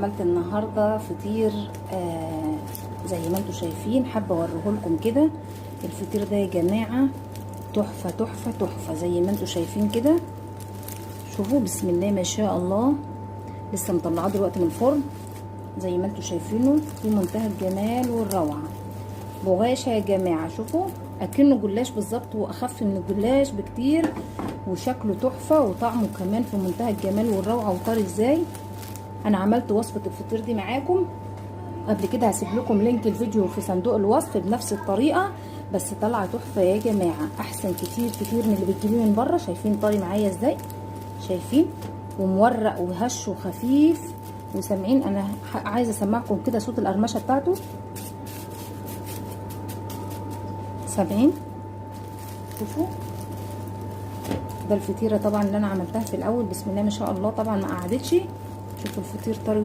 عملت النهارده فطير زي ما انتم شايفين، حابة اوريه لكم كده. الفطير ده يا جماعة تحفة تحفة تحفة زي ما انتم شايفين كده. شوفوا بسم الله ما شاء الله، لسه مطلعاه دلوقتي من الفرن زي ما انتم شايفينه، في منتهى الجمال والروعه. بغاشه يا جماعة، شوفوا اكنه جلاش بالظبط، واخف من الجلاش بكتير، وشكله تحفة وطعمه كمان في منتهى الجمال والروعه، وطري ازاي. انا عملت وصفه الفطير دي معاكم قبل كده، هسيب لكم link الفيديو في صندوق الوصف بنفس الطريقة، بس طلع تحفة يا جماعة، احسن كتير كتير من اللي بتجيبيه من بره. شايفين طري معايا ازاي؟ شايفين؟ ومورق وهش وخفيف، وسامعين؟ انا عايزه اسمعكم كده صوت القرمشه بتاعته. سامعين؟ شوفوا ده الفطيره طبعا اللي انا عملتها في الاول، بسم الله ما شاء الله، طبعا ما قعدتش. شوفوا الفطير طري.